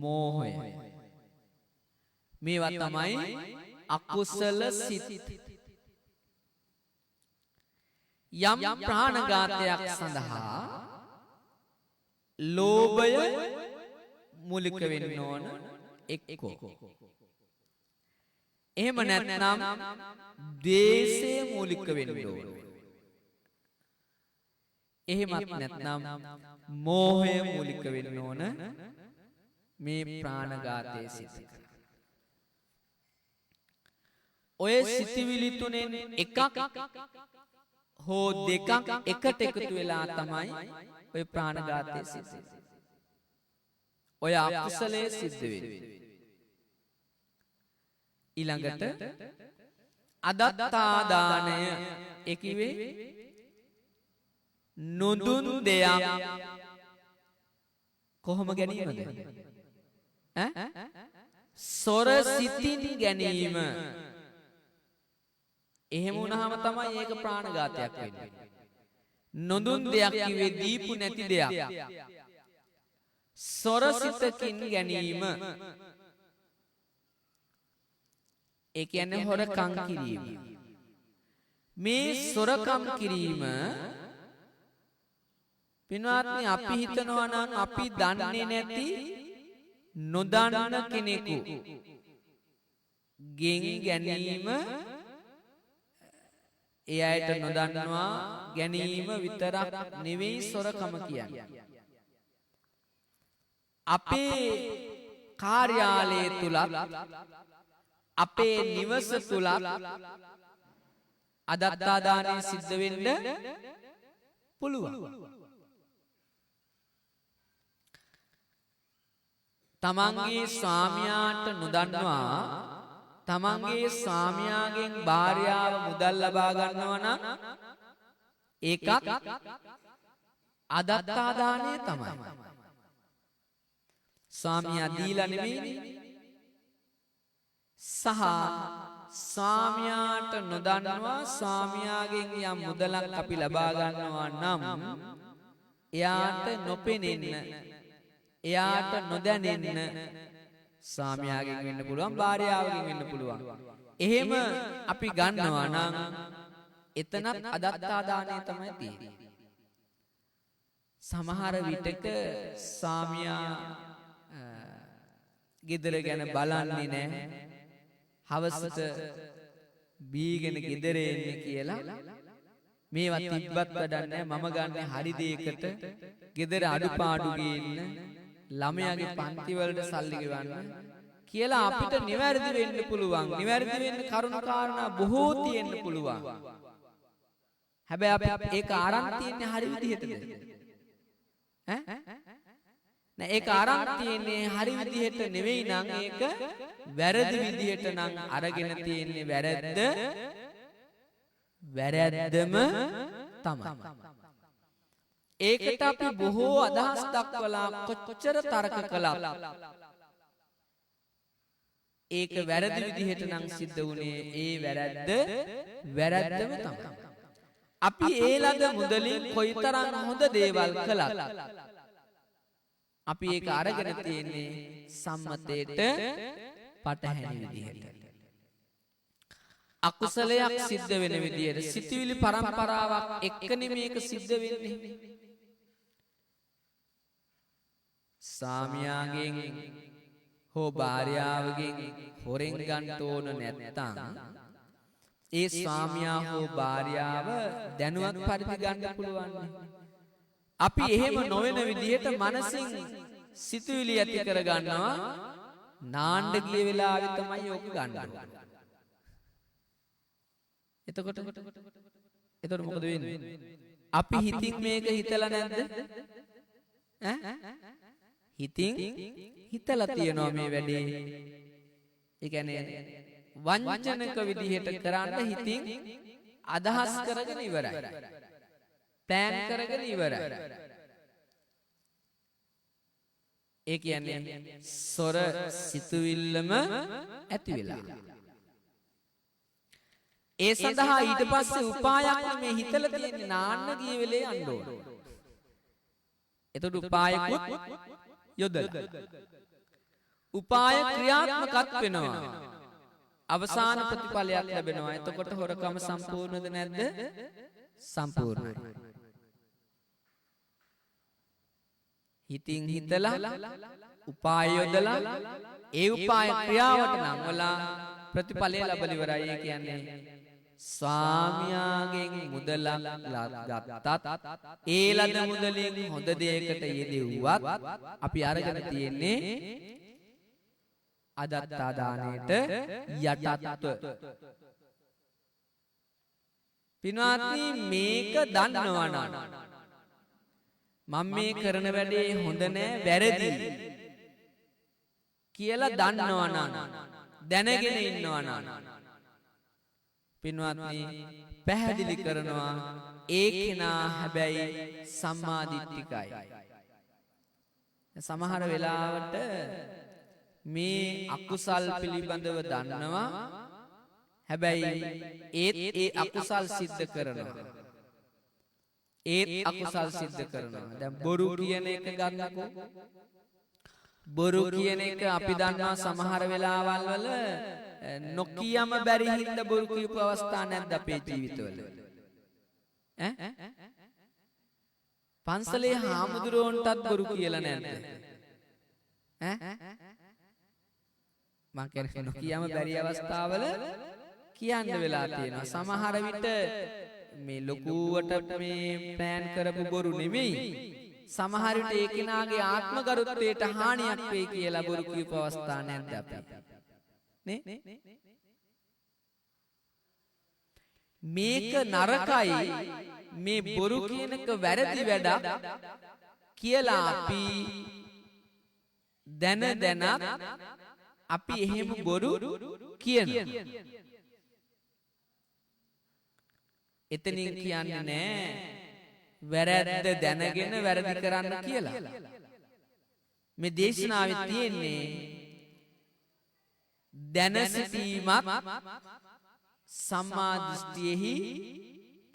මෝහය. මේවා තමයි අකුසල සිත්. යම් ප්‍රාණඝාතයක් සඳහා ලෝභය මූලික වෙන්න ඕන එක්කෝ. එහෙම නැත්නම් ද්වේෂය මූලික වෙන්න ඕන. එහෙමත් නැත්නම් මෝහය මූලික වෙන්න ඕන මේ ප්‍රාණඝාතයේ සිත. ඔය සිතිවිලි තුනෙන් එකක් හෝ දෙකක් එකට එකතු වෙලා තමයි ඔය ප්‍රාණඝාතයේ සිද්ධ වෙන්නේ. ඔය අකුසලයේ සිද්ධ වෙන්නේ. ඊළඟට අදත්තාදානය, ඒ කිව්වේ නොදුන් දෙයක් කොහොම ගැනීමද? ඈ සොර සිතින් ගැනීම. එහෙම වුණාම තමයි ඒක ප්‍රාණඝාතයක් වෙන්නේ. නොදුන් දෙයක් කිව්වේ දීපු නැති දෙයක්. සොර සිතකින් ගැනීම. ඒ කියන්නේ හොරකම් කිරීම. මේ සොරකම් කිරීම පින්වත්නි, අපි හිතනවා නම් අපි දන්නේ නැති නොදන්න කෙනෙකු ගෙන් ගැනීම, ඒ අයට නොදන්නවා ගැනීම විතරක් නෙවෙයි සොරකම කියන්නේ. අපේ කාර්යාලය තුලත් අපේ නිවස තුලත් අදත්තාදානය සිද්ධ වෙන්න පුළුවන්. තමන්ගේ ස්වාමියාට නොදන්නවා තමන්ගේ ස්වාමියාගෙන් භාර්යාව මුදල් ලබා ගන්නවා නම් ඒකත් අදත්තාදානය තමයි. ස්වාමියා දීලා නෙමෙයිනේ. සහ ස්වාමියාට නොදන්නවා ස්වාමියාගෙන් යම් මුදලක් අපි ලබා ගන්නවා නම් එයාට නොපෙනෙන්න, එයාට නොදැනෙන්න, ස්වාමියාගෙන් වෙන්න පුළුවන්, භාර්යාවගෙන් වෙන්න පුළුවන්. එහෙම අපි ගන්නවා නම් එතනත් අදත්තාදානය තමයි තියෙන්නේ. සමහර විටක ස්වාමියා ගෙදර ගැන බලන්නේ නෑ, හවසට බීගෙන ගෙදර එන්නේ කියලා මේවා තිබ්බත් වැඩක් නෑ, මම ගන්න හරි දෙයකට ගෙදර අඩුපාඩු ගේන්න, ළමයාගේ පන්ති වලට සල්ලි ගෙවන්න කියලා අපිට නිවැරදි වෙන්න පුළුවන්. නිවැරදි වෙන්න කරුණු කාරණා බොහෝ තියෙන්න පුළුවන්. හැබැයි අපි ඒක අරන් තියන්නේ හරි විදිහටද? ඈ නෑ, ඒක අරන් තියන්නේ හරි විදිහට නෙවෙයි නම්, ඒක වැරදි විදිහට නම් අරගෙන තියන්නේ වැරද්ද වැරද්දම තමයි. ඒකට අපි බොහෝ අදහස් දක්වලා කොච්චර තර්ක කළත් ඒක වැරදි විදිහට නම් සිද්ධ වුණේ ඒ වැරද්ද වැරද්දම තමයි. අපි ඒ ලද මුදලින් කොයිතරම් හොඳ දේවල් කළත් අපි ඒක අරගෙන තියෙන්නේ සම්මතයට පටහැනි විදිහට. අකුසලයක් සිද්ධ වෙන විදිහට සිතුවිලි පරම්පරාවක් එක්කනේ මේක සිද්ධ වෙන්නේ. සාමියාගෙන් හෝ භාර්යාවගෙන් හොරෙන් ගන්න ඕන නැත්තම් ඒ ස්වාමියා හෝ භාර්යාව දැනුවත් පරිදි ගන්න පුළුවන්. අපි එහෙම නොවන විදිහට මනසින් සිතුවිලි ඇති කරගන්නවා. නාන්න ගිය වෙලාවේ තමයි ඕක ගන්න ඕනේ. එතකොට එතකොට මොකද වෙන්නේ? අපි හිතින් මේක හිතලා නැද්ද? ඈ හිතින් හිතලා තියනවා මේ වැඩේ. ඒ කියන්නේ වංචනක විදිහට කරන්න හිතින් අදහස් කරගෙන ඉවරයි. ප්ලෑන් කරගෙන ඉවරයි. ඒ කියන්නේ සොර සිතුවිල්ලම ඇති වෙලා. ඒ සඳහා ඊට පස්සේ උපායක් මේ හිතලා තියෙන්නේ නාන්න ගිය වෙලේ යන්න ඕන. එතකොට උපායකුත් යොදලා උපාය ක්‍රියාත්මකත් වෙනවා. අවසාන ප්‍රතිඵලයක් ලැබෙනවා. එතකොට හොරකම සම්පූර්ණද නැද්ද? සම්පූර්ණයි. හිතින් හිතලා උපාය යොදලා ඒ උපාය ක්‍රියාවට නංවලා ප්‍රතිඵලය ලැබලා ඉවරයි. ඒ කියන්නේ ස්වාමියාගෙන් මුදලක් ගත්තත් ඒ ලද මුදලින් හොඳ දෙයකට යෙදුවත් අපි අරගෙන තියෙන්නේ අදත්තා දාණයට යටත්ව. පින්වත්නි, මේක දන්නවා නම් මම මේ කරන වැඩේ හොඳ නෑ, වැරදි කියලා දන්නවා නම්, දැනගෙන ඉන්නවා නම් පින්වත්නි පැහැදිලි කරනවා ඒ කෙනා හැබැයි සම්මාදිට්ඨිකයි. සමහර වෙලාවට මේ අකුසල් පිළිබඳව දන්නවා, හැබැයි ඒත් ඒ අකුසල් සිද්ධ කරනවා. ඒත් අකුසල් සිද්ධ කරනවා. දැන් බොරු කියන එක ගන්නකෝ. බොරු කියන එක අපි දන්නවා සමහර වෙලාවල් වල නොකියම බැරි හින්දා බොරු කියපු අවස්ථා නැද්ද අපේ ජීවිතවල? ඈ පන්සලේ හාමුදුරුවන්ටත් බොරු කියලා නැද්ද? ඈ මං කියන්නේ නොකියම බැරි අවස්ථාවල කියන්න වෙලා තියෙනවා. සමහර විට මේ ලොකුවට මේ ප්ලෑන් කරපු බොරු නෙමෙයි. සමහර විට ඒ කෙනාගේ ආත්මගරුත්වයට හානියක් වෙයි කියලා බොරු කියපු අවස්ථා නැද්ද අපි? නේ? මේක නරකයි, මේ බොරු කියන එක වැරදි වැඩක් කියලා අපි දැන දැනත් අපි එහෙම බොරු කියනවා. එතනින් කියන්නේ නෑ වැරද්ද දැනගෙන වැරදි කරන්න කියලා. මේ දේශනාවේ තියෙන්නේ දැන සිටීමත් සම්මා දෘෂ්ටියෙහි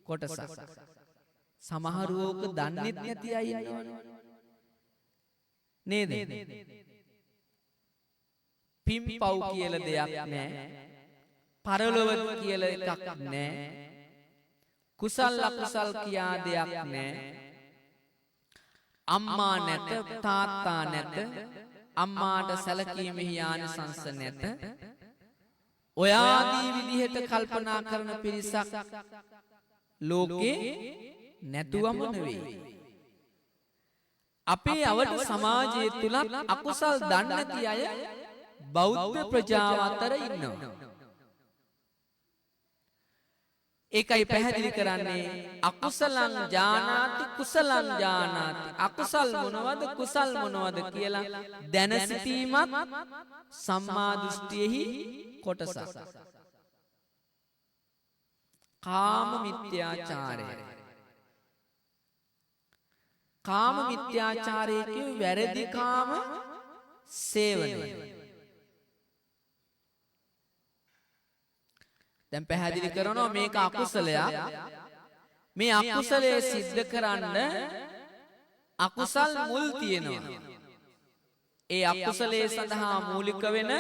කොටසක්. සමහරව ඕක දන්නෙත් නැති අය ඉන්නවනේ නේද? පින් පව් කියලා දෙයක් නෑ, පරලොව කියලා එකක් නෑ, කුසල් අකුසල් කියා දෙයක් නෑ, අම්මා නැත තාත්තා නැත, අම්මාට සැලකීමෙහි ආනිසංස නැත. ඔය ආදී විදිහට කල්පනා කරන පිරිසක් ලෝකේ නැතුවම නෙවෙයි. අපේ අවට සමාජය තුලත් අකුසල් දන්නේ නැති අය බෞද්ධ ප්‍රජාව අතර ඉන්නවා. ඒකයි පැහැදිලි කරන්නේ අකුසලං ජානාති කුසලං ජානාති. අකුසල් මොනවද කුසල් මොනවද කියලා දැන සිටීමත් සම්මා දෘෂ්ටියෙහි කොටසක්. කාම මිත්‍යාචාරය. කාම මිත්‍යාචාරය කියුවේ වැරදි කාම සේවනය. දැන් පැහැදිලි කරනවා මේක අකුසලයක්. මේ අකුසලය සිද්ධ කරන්න අකුසල් මුල් තියෙනවා. ඒ අකුසලයේ සඳහා මූලික වෙන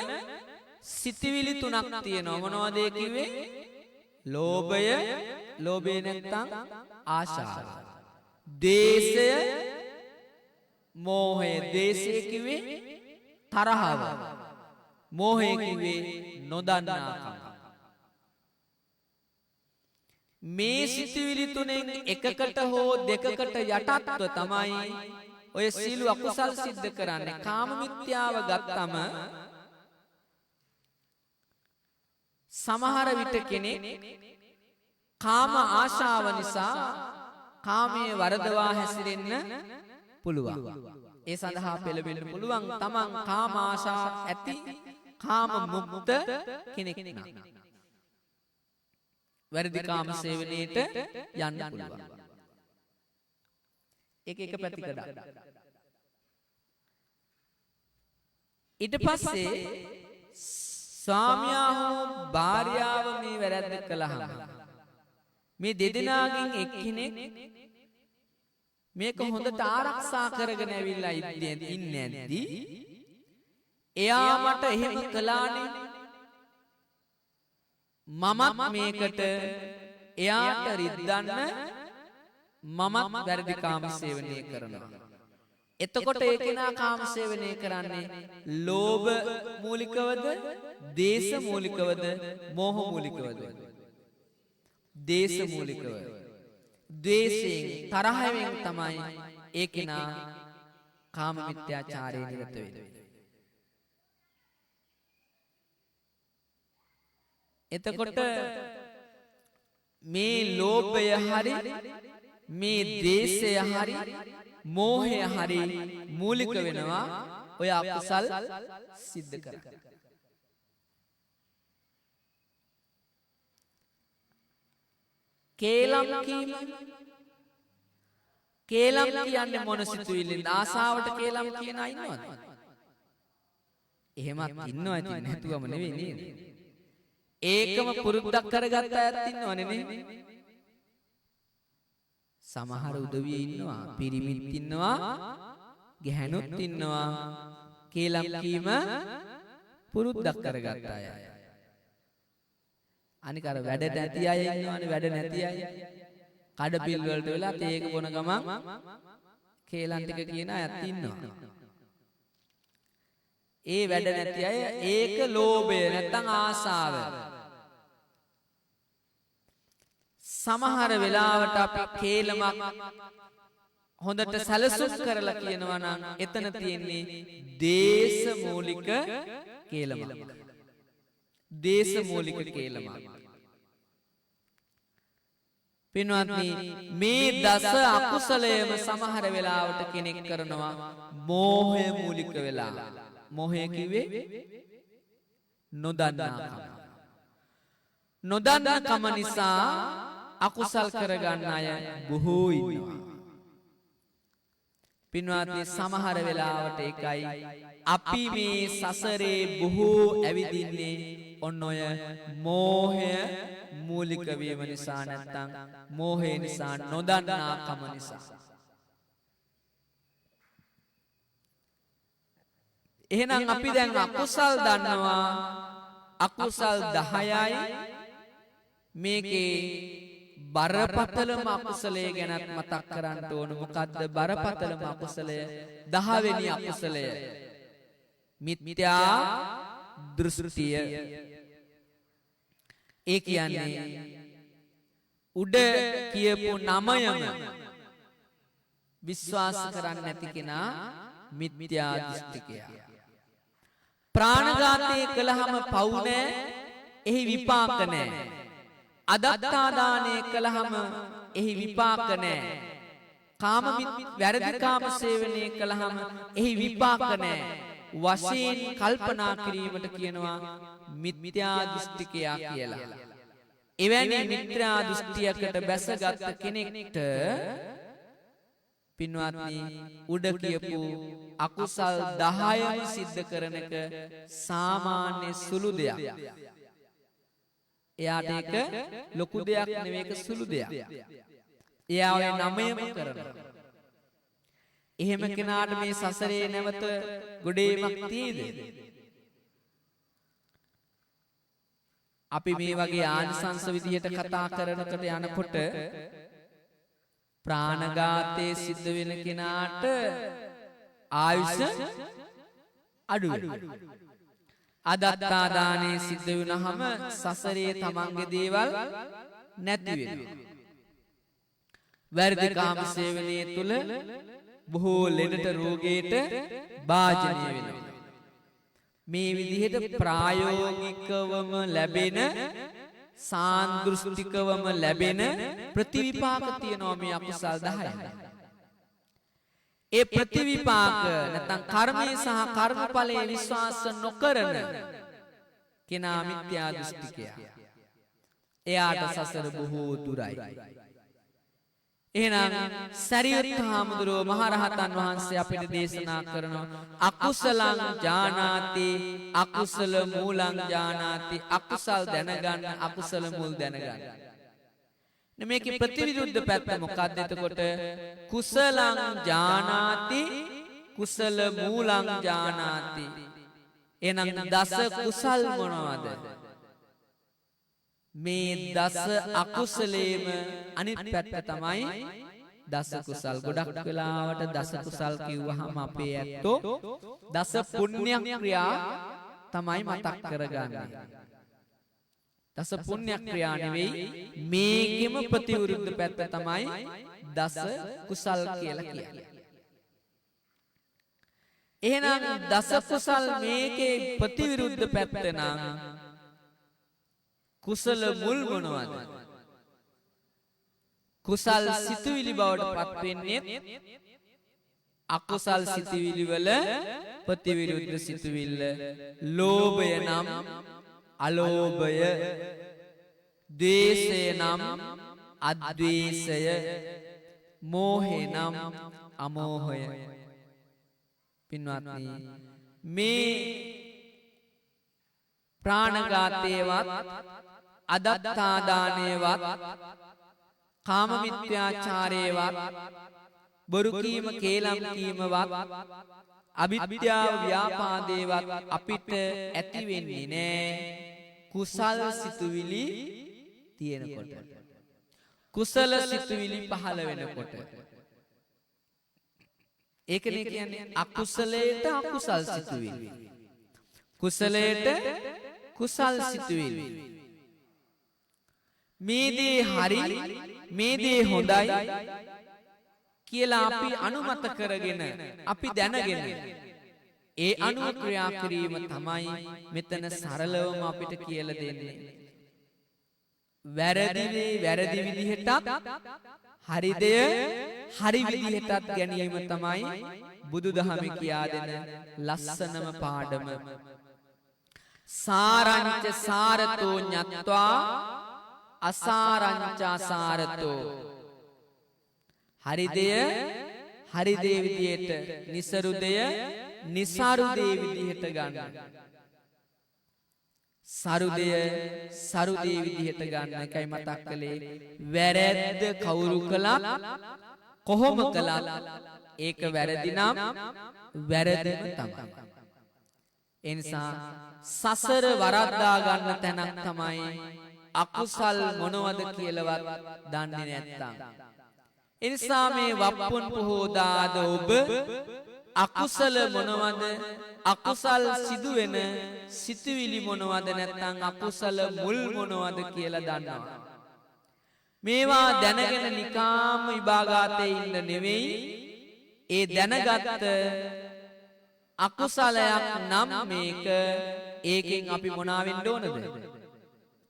සිතිවිලි තුනක් තියෙනවා. මොනවද ඒ කිව්වේ? ලෝභය, ලෝභය නැත්තම් ආශාව. ද්වේෂය, මෝහය. ද්වේෂය කිව්වේ තරහව. මෝහය කිව්වේ නොදන්නාකම. මේ සිතුවිලි තුනෙන් එකකට හෝ දෙකකට යටත්ව තමයි ඔය සීල අකුසල් සිද්ධ කරන්නේ. කාම මිත්‍යාව ගත්තම සමහර විට කෙනෙක් කාම ආශාව නිසා කාමයේ වරදවා හැසිරෙන්න පුළුවන්. ඒ සඳහා පෙළඹෙන්න පුළුවන් තමන් කාම ආශා ඇති කාම මුක්ත කෙනෙක් නම් වැරදි කාම සේවනයේට යන්න පුළුවන්. ඒක එක පැතිකඩක්. ඊට පස්සේ ස්වාමියා හෝ භාර්යාව මේ වැරැද්ද කළාම මේ දෙදෙනාගෙන් එක්කෙනෙක් මේක හොඳට ආරක්ෂා කරගෙන ඇවිල්ලා ඉන්නේ නැද්දි එයා මට එහෙම කළානේ, මමත් මේකට එයාට රිද්දන්න මමත් වැරදි කාම සේවනය කරනවා. එතකොට ඒ කෙනා කාම සේවනය කරන්නේ ලෝභ මූලිකවද, දේශ මූලිකවද, මෝහ මූලිකවද? දේශ මූලිකව. ද්වේෂයෙන් තරහෙන් තමයි ඒ කෙනා කාම මිත්‍යාචාරයේ නිරත වෙන්නේ. එතකොට මේ ලෝභය හරි මේ ද්වේෂය හරි මෝහය හරි මූලික වෙනවා ඔය අකුසල් සිද්ධ කරන්න. කේලම් කීම. කේලම් කියන්නේ මොන සිතුවිල්ලෙන්ද? ආසාවට කේලම් කියන අය ඉන්නවද? එහෙමත් ඉන්නවා ඉතින්, නැතුවම නෙවෙයි නේද? ඒකම පුරුද්දක් කරගත්ත අයත් ඉන්නවනේ නේ. සමහර උදවිය ඉන්නවා, පිරිමිත් ඉන්නවා, ගැහැණුත් ඉන්නවා. කේලම් කීම පුරුද්දක් කරගත්ත අය. අනික අර වැඩ නැති අය ඉන්නවනේ, වැඩ නැති අය. කඩපිල් වලට වෙලා තේක බොන ගමන් කේලම් ටික කියන අයත් ඉන්නවා. ඒ වැඩ නැති අය ඒක ලෝභය නැත්තම් ආසාව. සමහර වෙලාවට අපි කේලමක් හොඳට සැලසුම් කරලා කියනවා නම් එතන තියෙන්නේ දේශ මූලික කේලමක්. දේශ මූලික කේලමක්. පින්වත්නි, මේ දස අකුසලයම සමහර වෙලාවට කෙනෙක් කරනවා මෝහය මූලික වෙලා. මෝහය කිව්වේ නොදන්නාකම. නොදන්නාකම නිසා අකුසල් කරගන්න අය බොහෝ ඉන්නවා. පින්වත්නි, සමහර වෙලාවට ඒකයි අපි මේ සසරේ බොහෝ ඇවිදින්නේ ඔන්න ඔය මෝහය මූලික වීම නිසා, නැත්තම් මෝහය නිසා, නොදන්නාකම නිසා. එහෙනම් අපි දැන් අකුසල් දන්නවා. අකුසල් 10යි. මේකේ බරපතලම අකුසලය ගැනත් මතක් කරන්න ඕන. මොකද්ද බරපතලම අකුසලය? 10 වෙනි අකුසලය. මිත්‍යා දෘෂ්ටිය. ඒ කියන්නේ උඩ කියපු නමයම විශ්වාස කරන්නේ නැති කෙනා මිත්‍යා දෘෂ්ටිකයා. ප්‍රාණඝාතය කළාම පව් නෑ, එහි විපාක නෑ. අදත්තාදානය කළාම එහි විපාක නෑ. කාම වැරදි කාම සේවනය කළාම එහි විපාක නෑ. වශයෙන් කල්පනා කිරීමට කියනවා මිත්‍යා දෘෂ්ටිකයා කියලා. එවැනි මිත්‍යා දෘෂ්ටියකට බැසගත් කෙනෙක්ට පින්වත්නි උඩ කියපු අකුසල් 10ම සිද්ධ කරන එක සාමාන්‍ය සුළු දෙයක්. එයාට ඒක ලොකු දෙයක් නෙවෙයි, ඒක සුළු දෙයක්. එයා ඔය නමයම කරනවා. එහෙම කෙනාට මේ සසරේ නැවත ගොඩේමක් තියෙද? අපි මේ වගේ ආනිසංස විදිහට කතා කරනකොට යනකොට ප්‍රාණඝාතයේ සිද්ධ වෙන කෙනාට ආයුෂ අඩු වෙනවා. අදත්තාදානයේ සිද්ධ වුණාම සසරේ තමන්ගේ දේවල් නැති වෙනවා. වැරදි කාම සේවනයේ තුල බොහෝ ලෙඩට රෝගයට භාජනය වෙනවා. මේ විදිහට ප්‍රායෝගිකවම ලැබෙන සාන්දෘෂ්ටිකවම ලැබෙන ප්‍රතිවිපාක තියෙනවා මේ අකුසල් 10. ඒ ප්‍රතිවිපාක නැත්නම් කර්මය සහ කර්මඵලයේ විශ්වාස නොකරන කෙනා මිත්‍යා දෘෂ්ටිකයා. එයාට සසර බොහෝ දුරයි. එහෙනම් සරියුත් හාමුදුරුවෝ මහරහතන් වහන්සේ අපිට දේශනා කරනවා අකුසලං ජානාති අකුසල මූලං ජානාති. අකුසල් දැනගන්න, අකුසල මුල් දැනගන්න. මේකේ ප්‍රතිවිරුද්ධ පැත්ත මොකද්ද එතකොට? කුසලං ජානාති කුසල මූලං ජානාති. එහෙනම් දස කුසල් මොනවද? මේ දස අකුසලේම අනිත් පැත්ත තමයි දස කුසල්. ගොඩක් වෙලාවට දස කුසල් කිව්වහම අපේ ඇත්තෝ දස පුණ්‍ය ක්‍රියා තමයි මතක් කරගන්නේ. දස පුණ්‍ය ක්‍රියා නෙවෙයි, මේකෙම ප්‍රතිවිරුද්ධ පැත්ත තමයි දස කුසල් කියලා කියන්නේ. එහෙනම් දස කුසල් මේකේ ප්‍රතිවිරුද්ධ පැත්ත නම් කුසල මුල් මොනවද? කුසල් සිතුවිලි බවට පත් වෙන්නේ අකුසල් සිතුවිලි වල ප්‍රතිවිරුද්ධ සිතුවිල්ල. ලෝභය නම් අලෝභය, ද්වේෂය නම් අද්වේෂය, මෝහය නම් අමෝහය. පින්වත්නි, මේ ප්‍රාණඝාතයවත් අදත්තාදානයවත් කාම මිත්‍යාචාරයවත් බොරු කීම කේලම් කීමවත් අවිද්‍යාව ව්‍යාපාදේවත් අපිට ඇති වෙන්නේ නෑ කුසල් සිතුවිලි තියෙනකොට. කුසල සිතුවිලි පහළ වෙනකොට. ඒකනේ කියන්නේ අකුසලයට අකුසල් සිතුවිලි, කුසලයට කුසල් සිතුවිලි. මේ දේ හරි, මේ දේ හොඳයි කියලා අපි අනුමත කරගෙන, අපි දැනගෙන ඒ අනුව ක්‍රියා කිරීම තමයි මෙතන සරලවම අපිට කියලා දෙන්නේ. වැරදි දේ වැරදි විදිහටත්, හරි දෙය හරි විදිහටත් ගැනීම තමයි බුදුදහමේ කියා දෙන ලස්සනම පාඩම. සාරංච සාරතෝ ඤත්වා අසාරංච අසාරතෝ. හරි දෙය හරි දේ විදියට, නිසරු දෙය නිසරු දේ විදිහට ගන්න. සරු දෙය සරු දේ විදිහට ගන්න එකයි මතක් කළේ. වැරැද්ද කවුරු කළත් කොහොම කළත් ඒක වැරදි නම් වැරදිම තමයි. ඒ නිසා සසර වරද්දා ගන්න තැනක් තමයි අකුසල් මොනවද කියලාවත් දන්නේ නැත්තම්. ඒ නිසා මේ වප්පුන් පොහෝදාද ඔබ අකුසල මොනවද, අකුසල් සිදුවෙන සිතුවිලි මොනවද, නැත්නම් අකුසල මුල් මොනවද කියලා දන්නවා. මේවා දැනගෙන නිකාම විභාගාතේ ඉන්න නෙවෙයි, ඒ දැනගත්ත අකුසලයක් නම් මේක, ඒකෙන් අපි මොනවා වෙන්න ඕනද?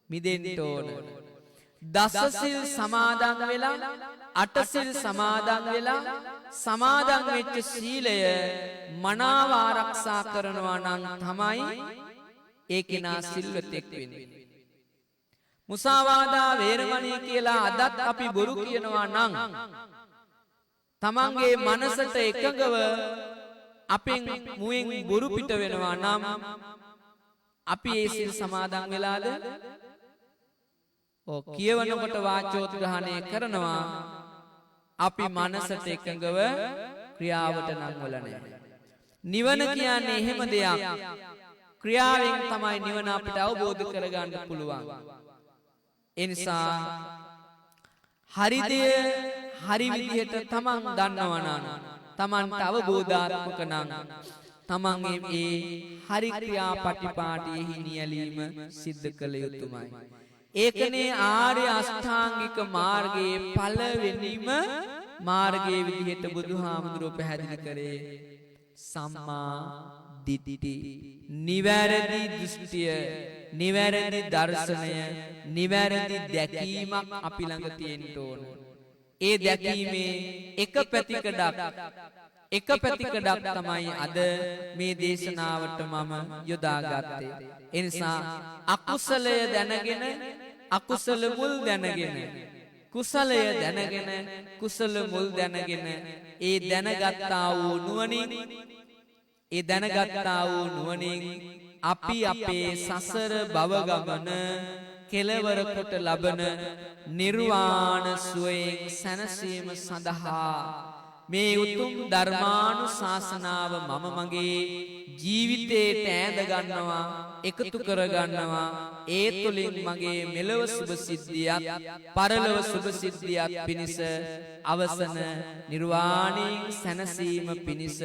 මිදෙන්න ඕන. දසසිල් සමාදන් වෙලා, අටසිල් සමාදන් වෙලා, සමාදන් වෙච්ච සීලය මනාව ආරක්ෂා කරනවා නම් තමයි ඒ කෙනා සිල්වතෙක් වෙන්නේ. මුසාවාදා වේරමණී කියලා අදත් අපි බොරු කියනවා නම්, තමන්ගේ මනසට එකඟව අපෙන් මුවෙන් බොරු පිට වෙනවා නම්, අපි ඒ සිල් සමාදන් වෙලාද? ඔව්, කියවනකොට වාචෝද්ග්‍රහණය කරනවා, අපි මනසට එකඟව ක්‍රියාවට නංවල නැහැ. නිවන කියන්නේ එහෙම දෙයක්. ක්‍රියාවෙන් තමයි නිවන අපිට අවබෝධ කරගන්න පුළුවන්. ඒ නිසා හරි දෙය හරි විදිහට තමන් දන්නවා නම්, තමන්ට අවබෝධාත්මක නම්, තමන් ඒ හරි ක්‍රියා පටිපාටියෙහි නියැලීම සිද්ධ කළ යුතුමයි. ඒකනේ ආර්ය අෂ්ටාංගික මාර්ගයේ පළවෙනිම මාර්ගයේ විදිහට බුදුහාමුදුරුවෝ පැහැදිලි කරේ සම්මා දිට්ඨි, නිවැරදි දෘෂ්ටිය, නිවැරදි දර්ශනය, නිවැරදි දැකීමක් අපි ළඟ තියෙන්න ඕන. ඒ දැකීමේ එක පැතිකඩක් තමයි අද මේ දේශනාවට මම යොදාගත්තේ. ඒ නිසා අකුසලය දැනගෙන, අකුසල මුල් දැනගෙන, කුසලය දැනගෙන, කුසල මුල් දැනගෙන, ඒ දැනගත්තා වූ නුවණින්, ඒ දැනගත්තා වූ නුවණින් අපි අපේ සසර භව ගමන කෙලවර කොට ලබන නිර්වාණ සුවයෙන් සැනසීම සඳහා මේ උතුම් ධර්මානුශාසනාව මම මගේ ජීවිතේට ඈඳ ගන්නවා, එකතු කර ගන්නවා. ඒ තුලින් මගේ මෙලොව සුභ සිද්ධියත් පරලොව සුභ සිද්ධියත් පිණිස, අවසන නිර්වාණයෙන් සැනසීම පිණිස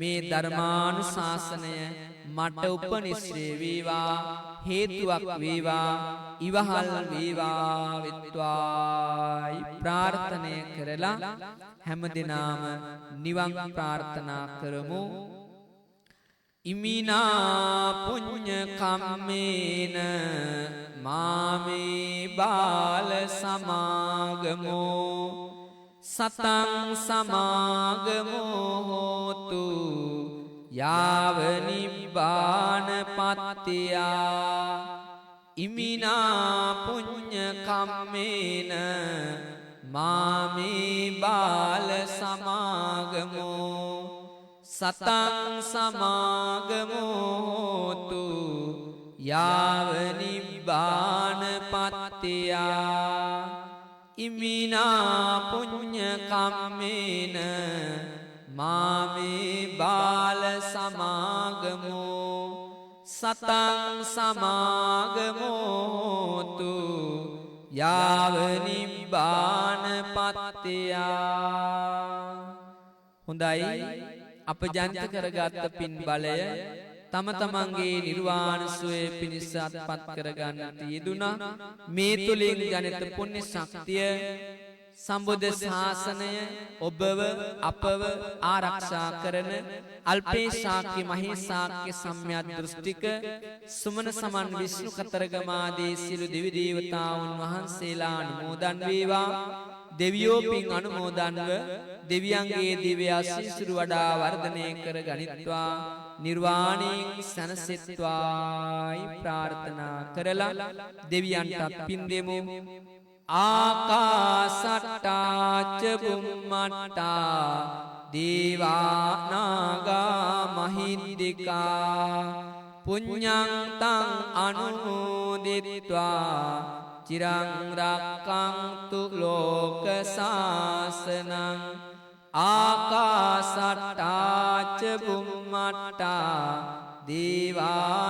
මේ ධර්මානුශාසනය මට උපනිශ්‍රේ වේවා, හේතුවක් වේවා, ඉවහල් වේවා වෙත්වායි ප්‍රාර්ථනය කරලා හැම දිනාම නිවන් ප්‍රාර්ථනා කරමු. ඉමිනා පුඤ්ඤ කම්මේන මාමේ බාල සමාගමෝ සතං සමාගමෝ හෝතු යාව නිබ්බාන පත්තියා. ඉමිනා පුඤ්ඤ කම්මේන මාමේ බාල සමාගමෝ සතං සමාගමෝ හෝතු යාව නිබ්බාන පත්තියා. ඉමිනා පුඤ්ඤ කම්මේන මාමේ බාල සමාගමෝ සතං සමාගමෝ හෝතු යාව නිබ්බාන පත්තියා. හොඳයි, අප ජනිත කරගත්ත පින් බලය තම තමන්ගේ නිර්වාණ සුවය පිණිස අත්පත් කරගන්නට යෙදුනා. මේ තුලින් ජනිත පුණ්‍ය ශක්තිය සම්බුද්ධ ශාසනය ඔබව අපව ආරක්ෂා කරන අල්පේ ශාක්‍ය මහේ ශාක්‍ය සම්‍යක් දෘෂ්ටික සුමන සමන් විෂ්ණු කතරගමාදී සියලු දෙවි දේවතාවුන් වහන්සේලා අනුමෝදන් වේවා. දෙවියෝ පින් අනුමෝදන්ව දෙවියන්ගේ දිව්‍ය ආශිර්වාද වඩා වර්ධනය කර ගනිත්වා, නිර්වාණයෙන් සැනසෙත්වායි ප්‍රාර්ථනා කරලා දෙවියන්ටත් පින් දෙමු. ආකාසට්ටා ච බුම්මට්ටා දේවා නාග මහිද්దికා පුඤ්ඤං තං අනුමෝදිත්වා චිරං රක්ඛන්තු ලෝක සාසනං. ආකාසට්ටා ච බුම්මට්ටා දේවා